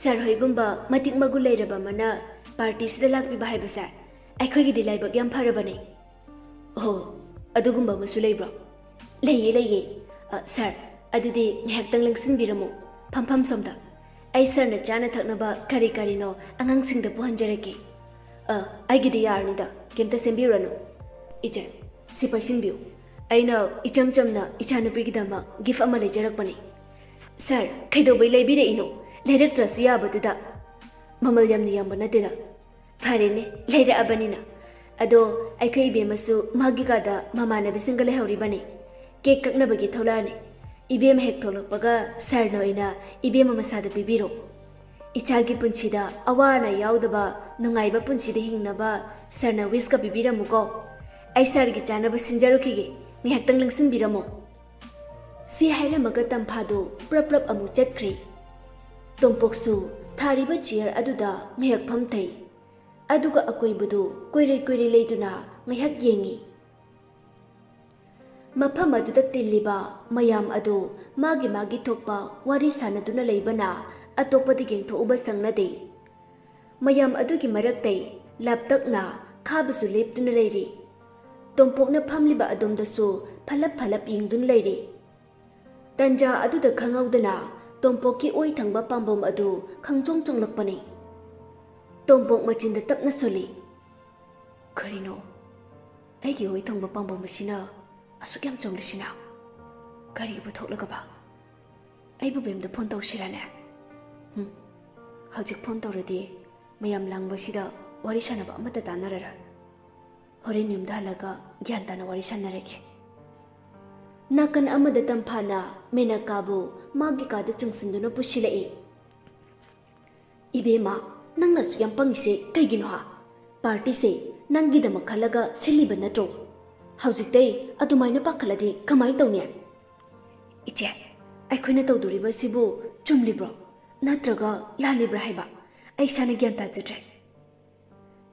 ꯁꯥꯔ ꯍꯣꯏꯒꯨꯝꯕ ꯃꯇꯤꯛ ꯃꯒꯨꯟ ꯂꯩꯔꯕ ꯑꯃꯅ ꯄꯥꯔꯇꯤꯁꯤꯗ ꯂꯥꯛꯄꯤꯕ ꯍꯥꯏꯕꯁꯦ ꯑꯩꯈꯣꯏꯒꯤꯗꯤ ꯂꯥꯏꯕꯛ ꯌꯥꯝ ꯐꯔꯕꯅꯤ꯫" "ꯑꯣꯍꯣ, ꯑꯗꯨꯒꯨꯝꯕ ꯑꯃꯁꯨ ꯂꯩꯕ꯭ꯔꯣ?" "ꯂꯩꯌꯦ, ꯂꯩꯌꯦ꯫ ꯑ, ꯁꯥꯔ, ꯑꯗꯨꯗꯤ ꯉꯥꯏꯍꯥꯛꯇꯪ ꯂꯦꯡꯁꯤꯟꯕꯤꯔꯝꯃꯨ꯫ ꯐꯝꯐꯝ ꯁꯣꯝꯗ꯫ ꯑꯩ ꯁꯥꯔꯅ ꯆꯥꯅ ꯊꯛꯅꯕ ꯀꯔꯤ ꯀꯔꯤꯅꯣ ꯑꯉꯥꯡꯁꯤꯡꯗ ꯄꯨꯍꯟꯖꯔꯛꯀꯦ꯫" "ꯑ, ꯑꯩꯒꯤꯗꯤ ꯌꯥꯔꯅꯤꯗ, ꯀꯩꯝꯇ ꯁꯦꯝꯕꯤꯔꯨꯔꯅꯨ꯫" "ꯏꯆꯦ, ꯁꯤ ꯄꯥꯏꯁꯤꯟꯕꯤꯌꯨ꯫ ꯑꯩꯅ ꯏꯆꯝ ꯆꯝꯅ ꯏꯆꯥꯅꯨꯄꯤꯒꯤꯗꯃꯛ ꯒꯤꯐ ꯑꯃ ꯂꯩꯖꯔꯛꯄꯅꯤ꯫" "ꯁꯥꯔ, ꯀꯩꯗꯧꯕꯩ ꯂꯩꯕꯤꯔꯛꯏꯅꯣ? ꯂꯩꯔꯛꯇ꯭ꯔꯁꯨ ꯌꯥꯕꯗꯨꯗ꯫ ꯃꯃꯜ ꯌꯥꯝꯅ ꯌꯥꯝꯕ ꯅꯠꯇꯦꯗ꯫" "ꯐꯔꯦꯅꯦ, ꯂꯩꯔꯛꯑꯕꯅꯤꯅ꯫ ꯑꯗꯣ ꯑꯩꯈꯣꯏ ꯏꯕꯦꯝꯃꯁꯨ ꯃꯥꯒꯤ ꯀꯥꯗ ꯃꯃꯥꯟꯅꯕꯤꯁꯤꯡꯒ ꯂꯩꯍꯧꯔꯤꯕꯅꯤ꯫ ꯀꯦꯛ ꯀꯛꯅꯕꯒꯤ ꯊꯣꯛꯂꯛꯑꯅꯤ꯫ ꯏꯕꯦꯝꯃ ꯍꯦꯛ ꯊꯣꯛꯂꯛꯄꯒ ꯁꯥꯔꯅ ꯑꯣꯏꯅ ꯏꯕꯦꯝꯃ ꯃꯁꯥꯗ ꯄꯤꯕꯤꯔꯣ꯫ ꯏꯆꯥꯒꯤ ꯄꯨꯟꯁꯤꯗ ꯑꯋꯥ ꯑꯅꯥ ꯌꯥꯎꯗꯕ ꯅꯨꯡꯉꯥꯏꯕ ꯄꯨꯟꯁꯤꯗ ꯍꯤꯡꯅꯕ ꯁꯥꯔꯅ ꯋꯤꯁꯀ ꯄꯤꯕꯤꯔꯝꯃꯨꯀꯣ꯫ ꯑꯩ ꯁꯥꯔꯒꯤ ꯆꯥꯅꯕ ꯁꯤꯟꯖꯔꯨꯈꯤꯒꯦ꯫ ꯉꯥꯏꯍꯥꯛꯇꯪ ꯂꯦꯡꯁꯤꯟꯕꯤꯔꯝꯃꯣ꯫" ꯁꯤ ꯍꯥꯏꯔꯝꯃꯒ ꯇꯝꯐꯥꯗꯨ ꯄ꯭ꯔꯞ ꯄ꯭ꯔꯞ ꯑꯃꯨꯛ ꯆꯠꯈ꯭ꯔꯦ꯫ ꯇꯣꯝꯄꯣꯛꯁꯨ ꯊꯥꯔꯤꯕ ꯆꯤꯌꯔ ꯑꯗꯨꯗ ꯉꯥꯏꯍꯥꯛ ꯐꯝꯊꯩ꯫ ꯑꯗꯨꯒ ꯑꯀꯣꯏꯕꯗꯨ ꯀꯣꯏꯔꯩ ꯀꯣꯏꯔꯩ ꯂꯩꯗꯨꯅ ꯉꯥꯏꯍꯥꯛ ꯌꯦꯡꯉꯤ꯫ ꯃꯐꯝ ꯑꯗꯨꯗ ꯇꯤꯜꯂꯤꯕ ꯃꯌꯥꯝ ꯑꯗꯨ ꯃꯥꯒꯤ ꯃꯥꯒꯤ ꯊꯣꯛꯄ ꯋꯥꯔꯤ ꯁꯥꯟꯅꯗꯨꯅ ꯂꯩꯕꯅ ꯑꯇꯣꯞꯄꯗ ꯌꯦꯡꯊꯣꯛꯎꯕ ꯁꯪꯅꯗꯦ꯫ ꯃꯌꯥꯝ ꯑꯗꯨꯒꯤ ꯃꯔꯛꯇꯩ ꯂꯥꯞꯇꯛꯅ ꯈꯥꯕꯁꯨ ꯂꯦꯞꯇꯨꯅ ꯂꯩꯔꯤ꯫ ꯇꯣꯝꯄꯣꯛꯅ ꯐꯝꯂꯤꯕ ꯑꯗꯣꯝꯗꯁꯨ ꯐꯂꯞ ꯐꯂꯞ ꯌꯦꯡꯗꯨꯅ ꯂꯩꯔꯤ꯫ ꯇꯟꯖꯥ ꯑꯗꯨꯗ ꯈꯪꯍꯧꯗꯅ ꯇꯣꯝꯄꯣꯛꯀꯤ ꯑꯣꯏ ꯊꯪꯕ ꯄꯥꯝꯕꯣꯝ ꯑꯗꯨ ꯈꯪꯆꯣꯡ ꯆꯣꯡꯂꯛꯄꯅꯤ꯫ ꯇꯣꯝꯄꯣꯛ ꯃꯆꯤꯟꯗ ꯇꯞꯅ ꯁꯣꯜꯂꯤ꯫ "ꯀꯔꯤꯅꯣ? ꯑꯩꯒꯤ ꯑꯣꯏ ꯊꯪꯕ ꯄꯥꯝꯕꯣꯝ ꯑꯁꯤꯅ ꯑꯁꯨꯛ ꯌꯥꯝ ꯆꯣꯡꯂꯤꯁꯤꯅ? ꯀꯔꯤꯒꯤ ꯄꯨꯊꯣꯛꯂꯒꯕ? ꯑꯩꯕꯨ ꯕꯦꯝꯗ ꯐꯣꯟ ꯇꯧꯁꯤꯔꯅꯦ? ꯍꯨꯝ, ꯍꯧꯖꯤꯛ ꯐꯣꯟ ꯇꯧꯔꯗꯤ ꯃꯌꯥꯝ ꯂꯥꯡꯕꯁꯤꯗ ꯋꯥꯔꯤ ꯁꯥꯟꯅꯕ ꯑꯃꯠꯇ ꯇꯥꯟꯅꯔꯔꯣꯏ꯫ ꯍꯣꯔꯦꯟ ꯌꯨꯝꯗ ꯍꯜꯂꯒ ꯒ꯭ꯌꯥꯟ ꯇꯥꯅ ꯋꯥꯔꯤ ꯁꯥꯟꯅꯔꯒꯦ꯫" ꯅꯥꯀꯟ ꯑꯃꯗ ꯇꯝꯐꯥꯅ ꯃꯦꯅꯀꯥꯕꯨ ꯃꯥꯒꯤ ꯀꯥꯗ ꯆꯪꯁꯤꯟꯗꯨꯅ ꯄꯨꯁꯤꯜꯂꯛꯏ꯫ "ꯏꯕꯦꯝꯃ, ꯅꯪꯅ ꯑꯁꯨꯛ ꯌꯥꯝ ꯄꯪꯉꯤꯁꯦ ꯀꯩꯒꯤꯅꯣ ꯍꯥ? ꯄꯥꯔꯇꯤꯁꯦ ꯅꯪꯒꯤꯗꯃꯛ ꯈꯜꯂꯒ ꯁꯤꯜꯂꯤꯕ ꯅꯠꯇ꯭ꯔꯣ? ꯍꯧꯖꯤꯛꯇꯩ ꯑꯗꯨꯃꯥꯏꯅ ꯄꯥꯈꯠꯂꯗꯤ ꯀꯃꯥꯏꯅ ꯇꯧꯅꯤ?" "ꯏꯆꯦ, ꯑꯩꯈꯣꯏꯅ ꯇꯧꯗꯣꯔꯤꯕꯁꯤꯕꯨ ꯆꯨꯝꯂꯤꯕ꯭ꯔꯣ ꯅꯠꯇ꯭ꯔꯒ ꯂꯥꯜꯂꯤꯕ꯭ꯔꯥ ꯍꯥꯏꯕ ꯑꯩ ꯏꯁꯥꯅ ꯒ꯭ꯌꯥꯟ ꯇꯥꯖꯗ꯭ꯔꯦ꯫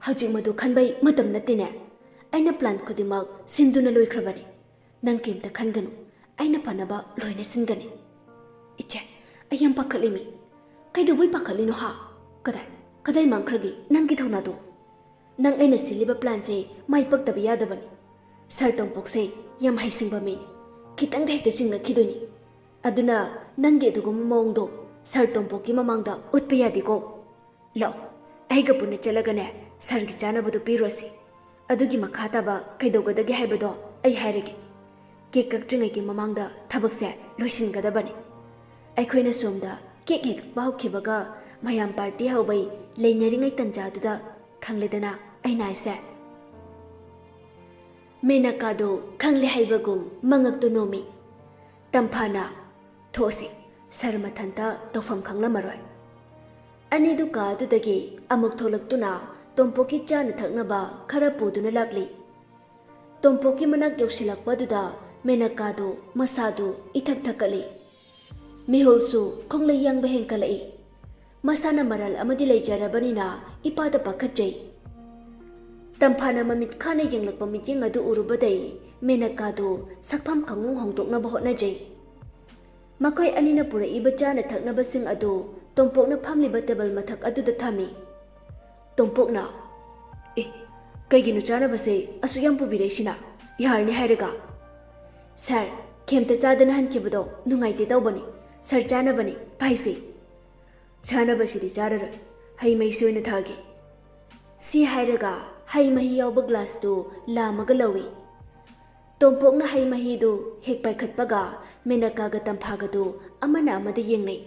ꯍꯧꯖꯤꯛ ꯃꯗꯨ ꯈꯟꯕꯩ ꯃꯇꯝ ꯅꯠꯇꯦꯅꯦ꯫ ꯑꯩꯅ ꯄ꯭ꯂꯥꯟ ꯈꯨꯗꯤꯡꯃꯛ ꯁꯤꯟꯗꯨꯅ ꯂꯣꯏꯈ꯭ꯔꯕꯅꯤ꯫ ꯅꯪ ꯀꯩꯝꯇ ꯈꯟꯒꯅꯨ, ꯑꯩꯅ ꯐꯅꯕ ꯂꯣꯏꯅ ꯁꯤꯟꯒꯅꯤ꯫" "ꯏꯆꯦ, ꯑꯩ ꯌꯥꯝ ꯄꯥꯈꯠꯂꯤꯃꯤ꯫" "ꯀꯩꯗꯧꯕꯩ ꯄꯥꯈꯠꯂꯤꯅꯣ ꯍꯥ? ꯀꯗꯥꯏ, ꯀꯗꯥꯏ ꯃꯥꯡꯈ꯭ꯔꯒꯦ ꯅꯪꯒꯤ ꯊꯧꯅꯥꯗꯣ? ꯅꯪ ꯑꯩꯅ ꯁꯤꯜꯂꯤꯕ ꯄ꯭ꯂꯥꯟꯁꯦ ꯃꯥꯏ ꯄꯛꯇꯕ ꯌꯥꯗꯕꯅꯤ꯫ ꯁꯥꯔ ꯇꯣꯝꯄꯣꯛꯁꯦ ꯌꯥꯝ ꯍꯩꯁꯤꯡꯕ ꯃꯤꯅꯤ꯫ ꯈꯤꯇꯪꯗ ꯍꯦꯛꯇ ꯆꯤꯡꯂꯛꯈꯤꯗꯣꯏꯅꯤ꯫ ꯑꯗꯨꯅ ꯅꯪꯒꯤ ꯑꯗꯨꯒꯨꯝꯕ ꯃꯑꯣꯡꯗꯣ ꯁꯥꯔ ꯇꯣꯝꯄꯣꯛꯀꯤ ꯃꯃꯥꯡꯗ ꯎꯠꯄ ꯌꯥꯗꯦꯀꯣ꯫ ꯂꯥꯛꯑꯣ, ꯑꯩꯒ ꯄꯨꯟꯅ ꯆꯠꯂꯒꯅꯦ ꯁꯥꯔꯒꯤ ꯆꯥꯅꯕꯗꯣ ꯄꯤꯔꯨꯔꯁꯤ꯫ ꯑꯗꯨꯒꯤ ꯃꯈꯥ ꯇꯥꯕ ꯀꯩꯗꯧꯒꯗꯒꯦ ꯍꯥꯏꯕꯗꯣ ꯑꯩ ꯍꯥꯏꯔꯒꯦ꯫ ꯀꯦꯛ ꯀꯛꯇ꯭ꯔꯤꯉꯩꯒꯤ ꯃꯃꯥꯡꯗ ꯊꯕꯛꯁꯦ ꯂꯣꯏꯁꯤꯟꯒꯗꯕꯅꯤ꯫" ꯑꯩꯈꯣꯏꯅ ꯁꯣꯝꯗ ꯀꯦꯛ ꯍꯦꯛ ꯀꯛꯄ ꯍꯧꯈꯤꯕꯒ ꯃꯌꯥꯝ ꯄꯥꯔꯇꯤ ꯍꯧꯕꯩ ꯂꯩꯅꯔꯤꯉꯩ ꯇꯟꯖꯥꯗꯨꯗ, ꯈꯪꯂꯦꯗꯅ ꯑꯩꯅ ꯍꯥꯏꯁꯦ꯫ ꯃꯦꯅꯀꯥꯗꯣ ꯈꯪꯂꯦ ꯍꯥꯏꯕꯒꯨꯝ ꯃꯉꯛꯇꯨ ꯅꯣꯝꯃꯤ꯫ ꯇꯝꯐꯥꯅ, "ꯊꯣꯛꯑꯁꯤ, ꯁꯥꯔ ꯃꯊꯟꯇ ꯇꯧꯐꯝ ꯈꯪꯂꯝꯃꯔꯣꯏ꯫" ꯑꯅꯤꯗꯨ ꯀꯥ ꯑꯗꯨꯗꯒꯤ ꯑꯃꯨꯛ ꯊꯣꯛꯂꯛꯇꯨꯅ ꯇꯣꯝꯄꯣꯛꯀꯤ ꯆꯥꯅ ꯊꯛꯅꯕ ꯈꯔ ꯄꯨꯗꯨꯅ ꯂꯥꯛꯂꯤ꯫ ꯇꯣꯝꯄꯣꯛꯀꯤ ꯃꯅꯥꯛ ꯌꯧꯁꯤꯜꯂꯛꯄꯗꯨꯗ ꯃꯦꯅꯀꯥꯗꯨ ꯃꯁꯥꯗꯨ ꯏꯊꯛ ꯊꯛꯀꯠꯂꯤ꯫ ꯃꯤꯍꯨꯜꯁꯨ ꯈꯣꯡꯂꯩ ꯌꯥꯡꯕ ꯍꯦꯟꯀꯠꯂꯛꯏ꯫ ꯃꯁꯥꯅ ꯃꯔꯥꯜ ꯑꯃꯗꯤ ꯂꯩꯖꯔꯕꯅꯤꯅ ꯏꯄꯥꯗ ꯄꯥꯈꯠꯆꯩ꯫ ꯇꯝꯐꯥꯅ ꯃꯃꯤꯠ ꯈꯥꯅ ꯌꯦꯡꯂꯛꯄ ꯃꯤꯠꯌꯦꯡ ꯑꯗꯨ ꯎꯔꯨꯕꯗꯩ ꯃꯦꯅꯀꯥꯗꯨ ꯁꯛꯐꯝ ꯈꯪꯍꯣꯡ ꯍꯣꯡꯗꯣꯛꯅꯕ ꯍꯣꯠꯅꯖꯩ꯫ ꯃꯈꯣꯏ ꯑꯅꯤꯅ ꯄꯨꯔꯛꯏꯕ ꯆꯥꯅ ꯊꯛꯅꯕꯁꯤꯡ ꯑꯗꯨ ꯇꯣꯝꯄꯣꯛꯅ ꯐꯝꯂꯤꯕ ꯇꯦꯕꯜ ꯃꯊꯛ ꯑꯗꯨꯗ ꯊꯝꯃꯤ꯫ ꯇꯣꯝꯄꯣꯛꯅ, "ꯑꯦ, ꯀꯩꯒꯤꯅꯣ ꯆꯥꯅꯕꯁꯦ ꯑꯁꯨꯛ ꯌꯥꯝ ꯄꯨꯕꯤꯔꯛꯏꯁꯤꯅ? ꯌꯥꯔꯅꯤ ꯍꯥꯏꯔꯒ꯫ ꯁꯥꯔ, ꯀꯩꯝꯇ ꯆꯥꯗꯅ ꯍꯟꯈꯤꯕꯗꯣ ꯅꯨꯡꯉꯥꯏꯇꯦ ꯇꯧꯕꯅꯤ꯫ ꯁꯥꯔ, ꯆꯥꯅꯕꯅꯤ꯫ ꯄꯥꯏꯁꯦ꯫ ꯆꯥꯅꯕꯁꯤꯗꯤ ꯆꯥꯔꯔꯣꯏ꯫ ꯍꯩ ꯃꯍꯤꯁꯤ ꯑꯣꯏꯅ ꯊꯛꯑꯒꯦ꯫ ꯁꯤ ꯍꯥꯏꯔꯒ ꯍꯩ ꯃꯍꯤ ꯌꯥꯎꯕ ꯒ꯭ꯂꯥꯁꯇꯨ ꯂꯥꯝꯃꯒ ꯂꯧꯏ꯫ ꯇꯣꯝꯄꯣꯛꯅ ꯍꯩ ꯃꯍꯤꯗꯨ ꯍꯦꯛ ꯄꯥꯏꯈꯠꯄꯒ ꯃꯦꯅꯀꯥꯒ ꯇꯝꯐꯥꯒꯗꯨ ꯑꯃꯅ ꯑꯃꯗ ꯌꯦꯡꯅꯩ꯫